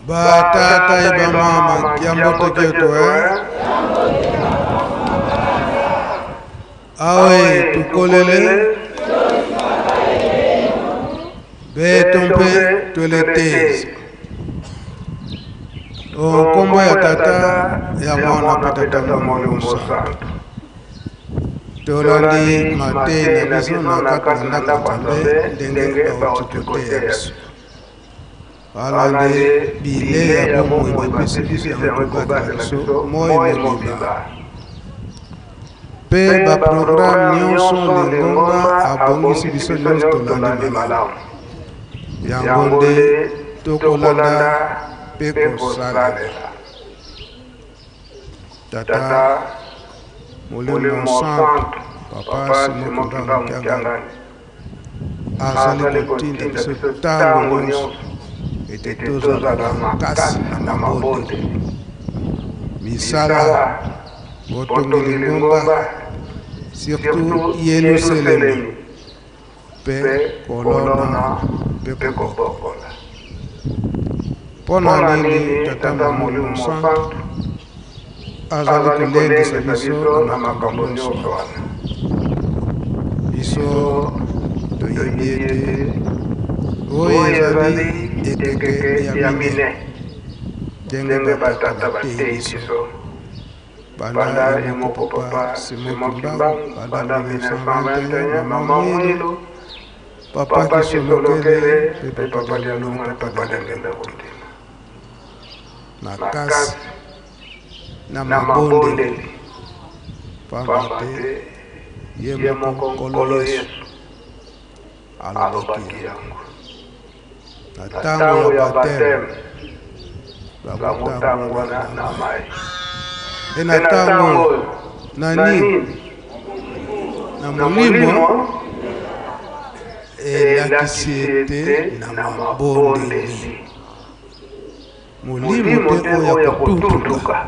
Batata e bamama kiambote kioto eh? Awe tukolele beto mpe tweletezi o nkombo ya tata ya mwana mpe tata molimo santu tolandi mateyi na biso na kati na ndako ya nzambe ndenge bauti koteya biso wana nde bilei ya bomoi bapesi biso yango kobatela biso moi mobimba mpe baprograme nyonso lingomba abongisi biso nyonso tolandi malamu yango nde tokolanda mpe kosalela tata molimo mosantu papa simon kimbangu kiangani azali kotinda biso ntango nyonso ete tozala makasi na mabondeli misala botongi lingomba surtout yelusalemi mpe kolona mpe kobokola mpo na nini tata molimo mosantu azali kolendisa biso na makambo nyonso wana biso toyebi ete oyo ezali ekeke ya mine ndenge batata bateyi biso banda ye moko papa Simon Kimbangu banda 1921 mama Mwilu papa Kisolokele mpe papa Dialungana papa Diangienda Kuntima makasi na mabondeli pamba te ye moko Nkolo Yesu alobaki yango na ntango ya bateme bakotangwana na mai e na ntango na nini na molimo elakisi ete na mabondeli molimo te oyo ya kotuntuka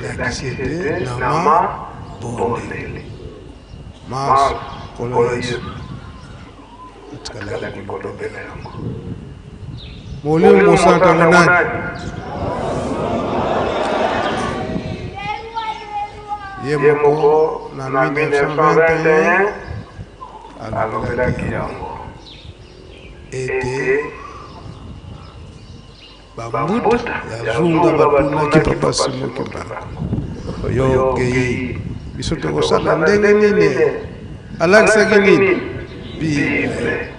elakisi ete na mabondeli manso nkolo yesu atikalaki kolobela yango molimo mosantu yango nani ye moko na 1921 alobelaki yango ete bambuta ya zunga batunaki papa Simon Kimbangu oyo okei biso tokosala ndenge nini alakisaki nini bible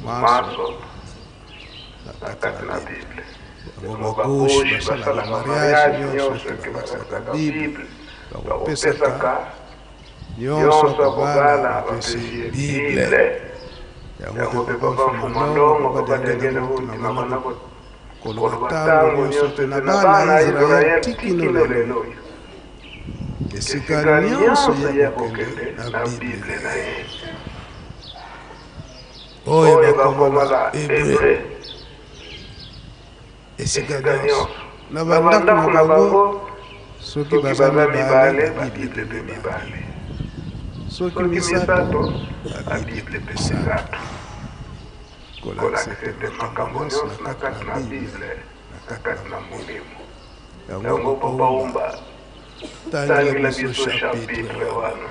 manso na kati na bible yango bagauche basalaka mariage nyonso ete balakisaka bible bakopesaka nyonso akobala apesi bible yango mpe papa mfuma ndongo papa diangenda kutu na bana koloba ntango nyonso te na bana ya israel tikino lelo oyo esika nyonso ye akokende na bible na ye oyo bakomaka hebre esika nyonso na bandako na bango soki baza mibale babible mpe mibale soki misato babible mpe misato kolakisa ete makambo nyonso na kati na bible na kati na molimo yango papa tangela biso chapitre wana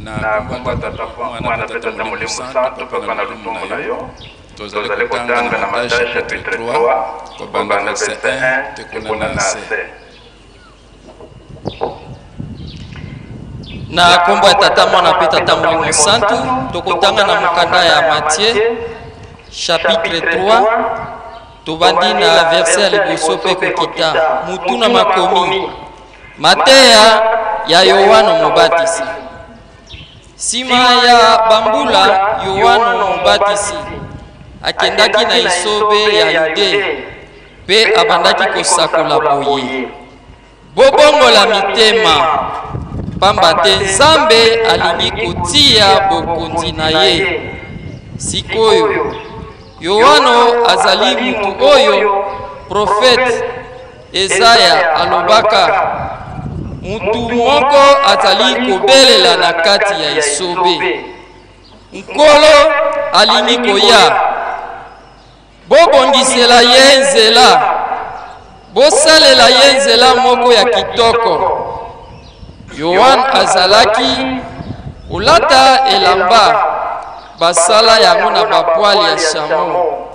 na kombo ya tata mwana mpe tata molimo santu papa na lotomo na yo tozali kotanga na Matthieu chapitre 3 kobanda verset 1 te kuna na se Na nkombo ya Tata, Mwana mpe Tata Molimo Santu, tokotanga na mokanda ya Matthieu chapitre 3 tobandi na verse ya liboso mpe kokita mutu na makomi mateya ya Yohano Mobatisi. Nsima ya bambula, Yohano Mobatisi akendaki na esobe ya Yude mpe abandaki kosakola boye, Bobongola mitema, pamba te Nzambe alingi kotia bokonzi na ye. Sikoyo, Yoano azali mutu oyo Profete Ezaya alobaka, Mutu moko azali kobelela na kati ya esobe, Nkolo alingi koya, bobongisela ye nzela, bosalela ye nzela moko ya kitoko. Yoane azalaki kolata elamba basala yango na bapwale ya chameau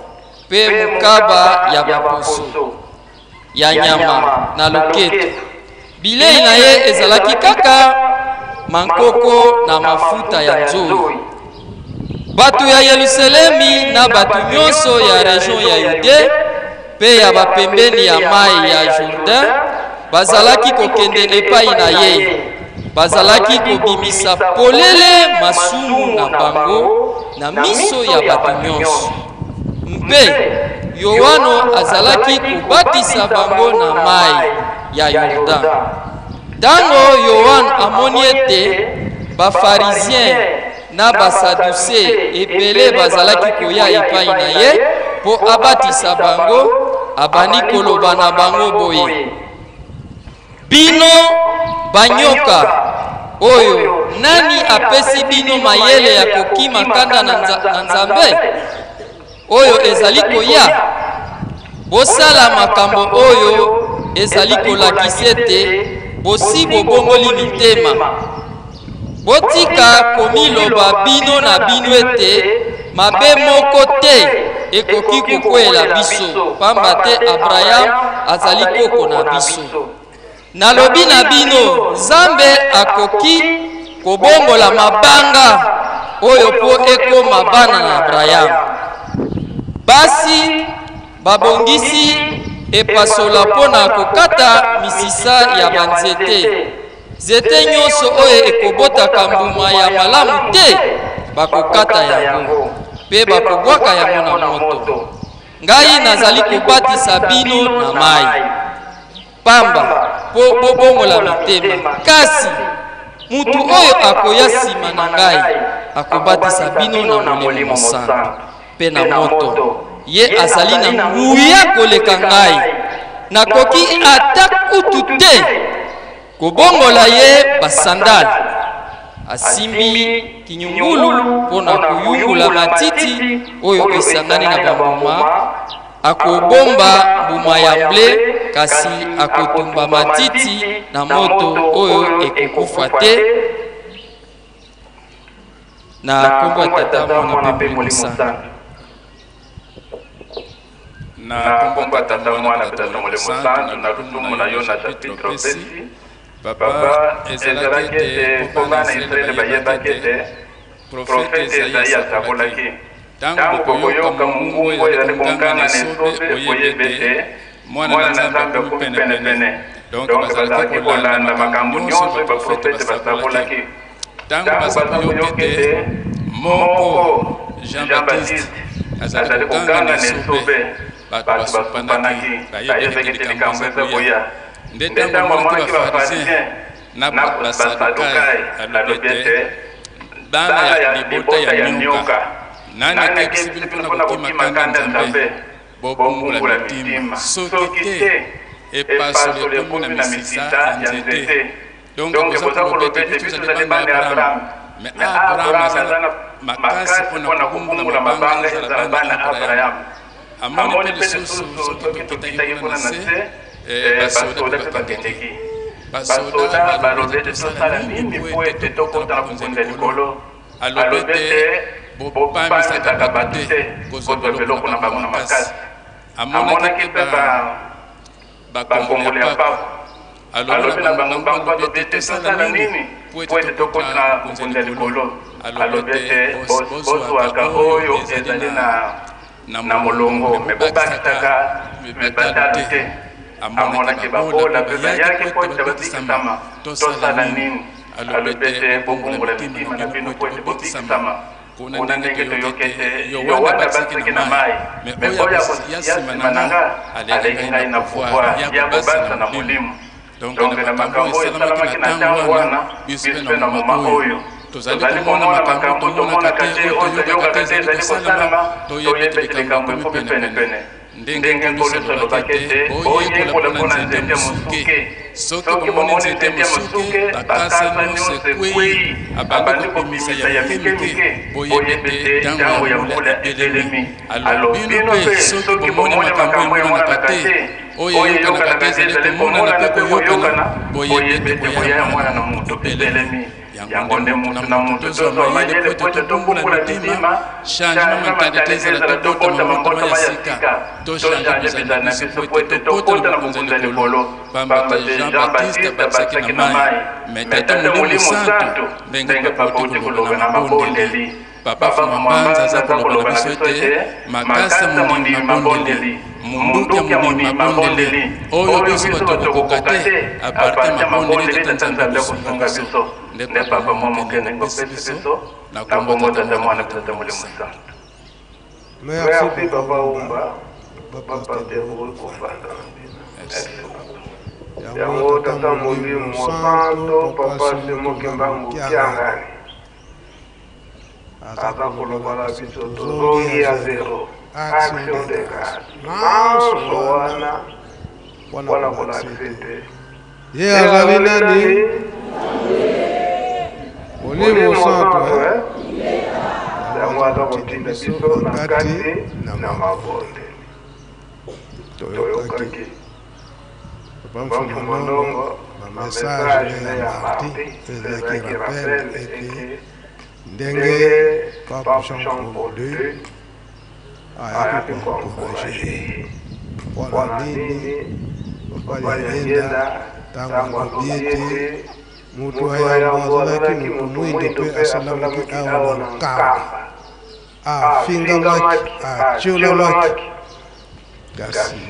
mpe mokaba ya baposo ya nyama na loketo. Bilei na ye ezalaki kaka mankoko na mafuta ya nzoi. Bato ya Yelusalemi na bato nyonso ya region ya Yude mpe ya bapembeni ya mai ya Jourdain bazalaki kokende epai na ye. Bazalaki kobimisa polele masumu na bango na miso ya bato nyonso. Mpe Yoano azalaki kobatisa bango na mai ya Yordan. Ntango Yoane amoni ete Bafarizien na Basaduse ebele bazalaki koya epai na ye mpo abatisa bango, abandi koloba na bango boye: Bino banyoka oyo, nani apesi bino mayele ya kokima kanda na Nzambe oyo ezali koya? Bosala makambo oyo ezali kolakisa ete bosi bobongoli mitema. Botika komiloba bino na bino ete mabe moko te ekoki kokweyela biso, pamba te Abrayam azali koko na biso. Nalobi na bino, Nzambe akoki kobongola mabanga oyo mpo ekoma bana na Abrayam. Basi babongisi epasola mpo na kokata misisa ya banzete. Nzete nyonso oyo ekobotaka mbuma ya malamu te, bakokata yango mpe bakobwaka yango na moto. Ngai nazali kobatisa bino na mai pamba mpo bobongola mitema, kasi mutu oyo akoya nsima na ngai akobatisa bino na Molimo Mosantu mpe na moto. Ye azali na nguya koleka ngai, nakoki ata kutu te kobongola ye basandale. Asimbi kinyungulu mpo na koyungula matiti oyo esangani na bambuma, akobomba mbuma ya ble, kasi akotumba matiti na moto oyo ekokufa te. Na nkombo ya Tata, Mwana mpe Molimo Santu. Na nkombo ya Tata, Mwana mpe Tata Molimo Santu, na lokumu na yo na chapitre opesi papa, ezalaki ete mpo bana Israele bayebaki ete profete Ezayi asakolaki, ntango bokoyoka mongongo ezali konganga na esobe, boyebi ete Mwana na Nzambe akomi penepene. Donc bazalaki kolanda makambo nyonso oyo baprofete basakolaki. Ntango baza koyoka ete moko Jean-Baptiste azali koganga na esobe, bato basopanaki, bayebaki ete likambo eza koya. Nde ntango amonaki Bafarisien na Basadukai, alobi ete, Bana ya libota ya nyoka, nani akebisi bino mpo na kokima kanda ya Nzambe? Bobongola mitima, soki te epasoli ekomi na misisa ya nzete. Donc boza koloba ete biso tozali bana ya Abraham, mais Abraham aza na makasi mpona kobongola mabanga ezala bana ya Abraham. Amoni mpe lisusu soki tokitaki kuna na se, basoda mpe bakendeki. Basoda balobi ete tosala nini mpo ete tokota na bokonzi ya likolo? Alobi ete bopamisaka bato te kozwa biloko na bango na makasi. Amonaki mpe bakongoli ya mpako, alobi na bango, bango balobi ete tosala nini mpo ete tokota na bokonzi ya likolo? Alobi ete bozwaka oyo ezali na molongo, me bobakisaka batalo te. Amonaki babola mpe bayaki mpo ete babikisama. Tosala nini? Alobi ete bobongola mitima na bino mpo ete bobikisama. Kuna ndenge toyoki ete Yoane abatisaki na mai, me oyo akoya nsima na nga aleki ngai na pouvoir ya kobatisa na Molimo. Donc na makambo oyo esalamaki na ntango wana, biso mpe na moma oyo tozali komona makambo tomonaka te, oyo toyokaka te ezali kosalama, toyebi ete likambo ekomi penepene. Ndenge Nkolo Yesu alobaki ete, Boyekola mpo na nzete ya mosuke. Soki bomoni nzete ya mosuke, bakasa nyonso ekwei, abandi kobimisa ya mike mike, boyebi ete ntango ya mbula ebelemi. Alors bino mpe, soki bomoni makambo oyo emonanaka te, oyo eyokanaka te ezali komonana mpe koyokana, boyebi ete koya ya Mwana na Moto ebelemi. Yango nde mutu na mutu tozwa mayele po ete tobongola mitima, changement mentalite ezala tobotama mbotama ya sika, to changer bizaleli na biso po ete tokota na bokonzi ya likolo. Pamba te Jean Baptiste abatisaki na mayi, mais Tata Molimo Santu, ndenge Papa auti koloba na mabondeli, Papa Fuma Mbanza aza koloba na biso ete makasa mondimi mabondeli, munduki ya mondimi mabondeli, oyo biso bato tokokoka te, aparte mabondeli Tata Nzambe akosunga biso. Nde Papa mwa moke ndenge opesi biso na kombo Tata Mwana mpe Tata Molimo Santu. Merci Papa Wumba, Papa Pasteur kofanda na bino. Merci beaucoup. Yango Tata Molimo Santo, Papa Simon Kimbangu Kiangani. Aza Aza koloba koloba na na biso biso tozongi tozongi ya ya zero. zero. Action Action de de grâce. grâce. Manso Manso wana wana mpona mpona kolakisa kolakisa ete ete ye ye azali azali nani? nani? Molimo Molimo Santo, Santo, eh? eh? Yango Yango aza aza kotinda kotinda biso biso na na kati kati na na mabondeli. mabondeli. Toyokaki Toyokaki Papa Mfuma Mfuma Ndongo Ndongo na na message message ne ne ya ya mardi mardi ezalaki ezalaki rappel rappel ete eke ndenge ndenge Pape Pape Jean Jean Paul Paul II II ayaki ayaki koencourage koencourage ye ye mpona mpona nini nini Papa Papa Diangienda Diangienda ntango ntango alobi alobi ete ete moto moto ya ya yambo yambo azalaki azalaki moto moto mwindo mwindo mpe mpe asalamaki asalamaki awa awa na na Nkamba, Nkamba, afingamaki, afingamaki, atiolamaki, atiolamaki, kasi kasi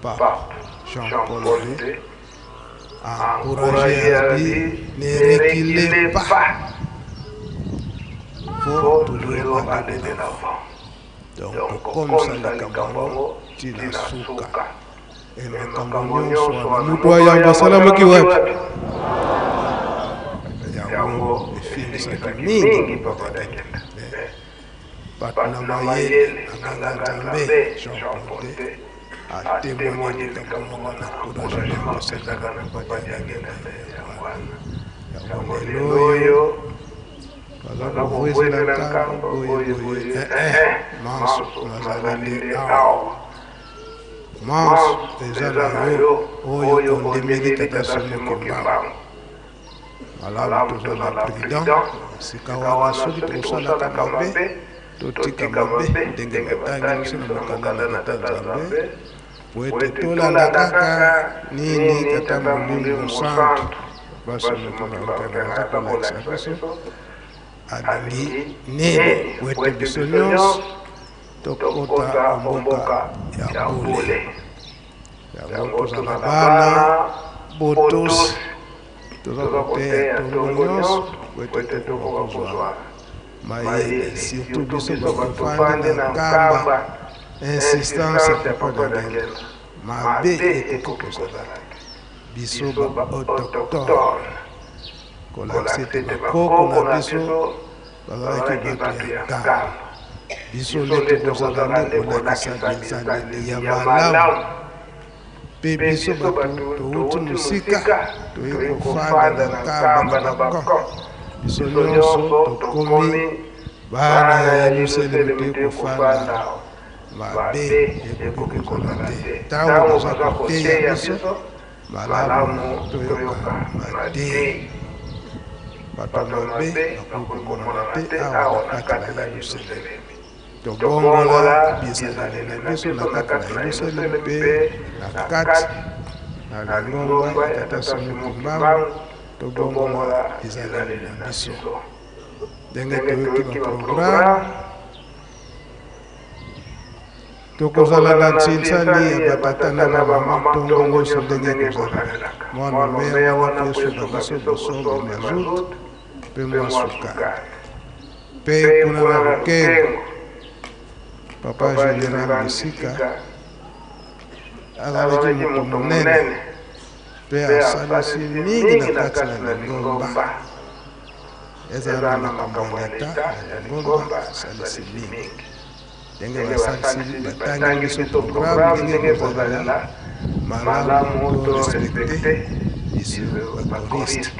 Pape Pape Jean Jean Paul Paul II II encourage encouragé alobi alobi ne ne reculez reculez pas, pas, faut faut toujours toujours aller aller de de l'avant. l'avant. Donc Donc tokomisa kokomisa likambo likambo yango yango ntina ntina suka. suka. E E makambo makambo nyonso nyonso wana wana moto moto ya ya yambo yambo asalamaki asalamaki wapi? wapi? Yango Yango efingisaki efingisaki mingi mingi Papa Papa Diangienda. Diangienda. Mais bato Bato na na mayele mayele na na nganga nganga Nzambe Nzambe Jean Jean Paul Paul II II atémoigne atémoigne likambo likambo moko na wana encouragement encouragement apesaka apesaka na na Papa Papa Diangienda Diangienda yango wana. yango wana. Yango Yango lelo lelo oyo oyo baza baza kovwezela kovwezela nkambo nkambo boye boye boye boye eh, eh, eh, eh, manso manso nazali nazali nde nde awa awa. manso Manso eza eza na na yo yo oyo oyo ondimeli ondimeli Tata Tata Simon Simon Kimbangu. Kimbangu. Malamu Malamu tozala tozala prudent prudent sika sika wana wana soki soki tokosalaka tokosalaka mabe mabe totika totika mabe mabe ndenge ndenge batangi batangi biso na biso na mokanda mokanda na na Tata Tata Nzambe Nzambe po po ete ete tolanda tolanda kaka kaka nini nini Tata Tata Molimo Molimo Santu Santu Papa Papa Simon Simon Kimbangu Kimbangu aza aza kolakisa kolakisa biso biso alingi alingi nini nini po po ete ete biso biso nyonso nyonso tokota tokota mboka mboka ya ya bule. bule. Yango Yango tozala tozala bana bana botosi botosi toza toza koteya koteya ntongo ntongo nyonso nyonso po po ete ete tokoka tokoka kozwa kozwa mayele mayele surtout surtout biso biso bato bato tofandi tofandi na na Nkamba Nkamba insistance ya insistance ya Papa Papa Diangienda Diangienda mabe mabe ekoki ekoki kozala kozala te te biso biso baautochtone baautochtone kolakisa kolakisa ete ete bakoko bakoko na na biso biso bazalaki bazalaki bato bato ya ya Nkamba Nkamba biso biso nde nde tokozala tokozala nde nde kolakisa kolakisa bizaleli ya bizaleli ya malamu malamu mpe mpe biso biso bato bato touti touti mosika mosika toye toye kofanda kofanda na na Nkamba Nkamba na na bakamp bakamp biso biso nyonso nyonso tokomi tokomi bana bana ya ya Yelusalemi Yelusalemi toye toye kofanda kofanda awa mabe mabe ekoki ekoki kozala kozala te te ntango ntango baza baza koteya koteya biso biso malamu malamu toyoka toyoka mateyi mateyi bato bato mabe mabe bakoki bakoki komonana komonana te te awa awa na na kati kati na na Yelusalemi Yelusalemi tobongola tobongola bizaleli bizaleli na na biso na biso na kati na kati na Yelusalemi Yelusalemi mpe mpe na na kati kati na na lingomba lingomba ya ya Tata Tata Simon Simon Kimbangu Kimbangu tobongola tobongola bizaleli bizaleli na na biso biso ndenge ndenge toyoki toyoki baprograme baprograme tokozala tokozala na na nsinsani nsinsani ya ya batata batata na na bamama bamama ntongo ntongo nyonso nyonso ndenge ndenge ekozalelaka ekozalelaka mwa mwa lomeya lomeya wana wana mpe mpo esunga esunga biso biso bosombi bosombi mazout mazout mpe mpe mwa mwa sukali sukali mpe mpe kuna kuna na na Lukengo Lukengo papa papa général général Misika Misika azalaki azalaki moto moto monene monene mpe mpe asalisi asalisi mingi mingi na na kati na kati na lingomba lingomba ezala ezala na na makambo makambo ya ya leta leta ya ya lingomba lingomba asalisi asalisi mingi mingi. Ndenge basalisi batangi biso programme ndenge ekozala malamu to respecte biso bachoriste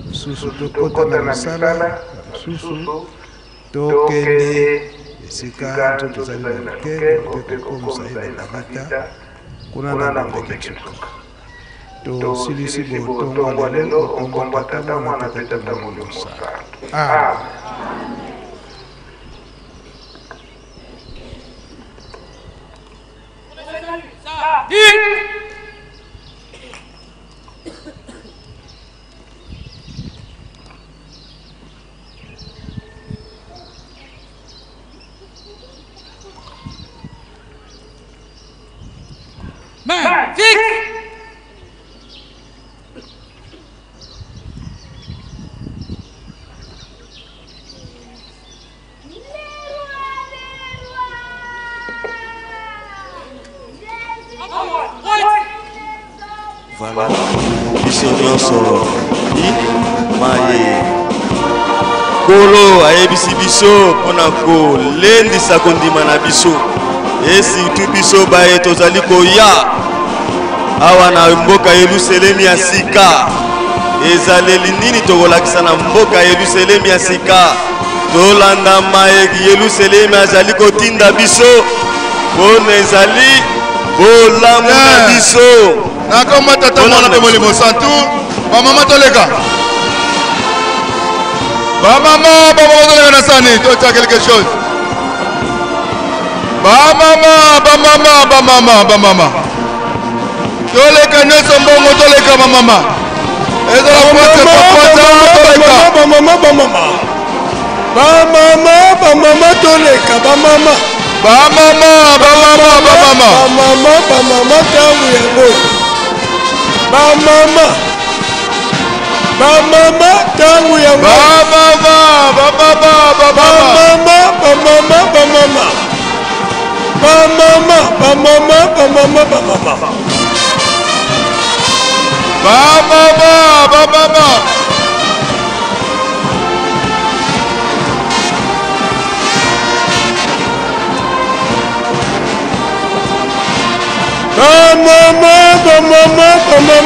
mosusu tokota na misala mosusu tokende esika nzoto ezali na lokengo mpe kokomisa ye na lilita kuna na ngombe kitsuka. Tosilisi botongo lelo okombo Tata, Mwana mpe Tata Molimo Santu. Amen. Main fixe. Voilà, biso nyonso maye Nkolo ayebisi biso mpo na kolendisa kondima na biso e surtout biso baye tozali koya awa na mboka Yelusalemi ya sika. Ezaleli nini tokolakisa na mboka Yelusalemi ya sika? Tolanda maye Yelusalemi azali kotinda biso mpona ezali bolamu na biso. Na kombo Tata, Mwana mpe Molimo Santu, bamama toleka. Bamama, bamama toleka na sani, totya quelque chose. Bamama, bamama, bamama, bamama toleka nyonso, mbongo toleka, bamama ezala pote papata toleka. Bamama, bamama, bamama, bamama toleka, bamama. Bamama, bamama, bamama. Bamama, bamama, ntango yango bamama, bamama, ntango yango bamama, bamama, bamama. Bamama, bamama, bamama, bamama, bamama, bamama, bamama. Bamama, bamama. Bamama, bamama, bamama.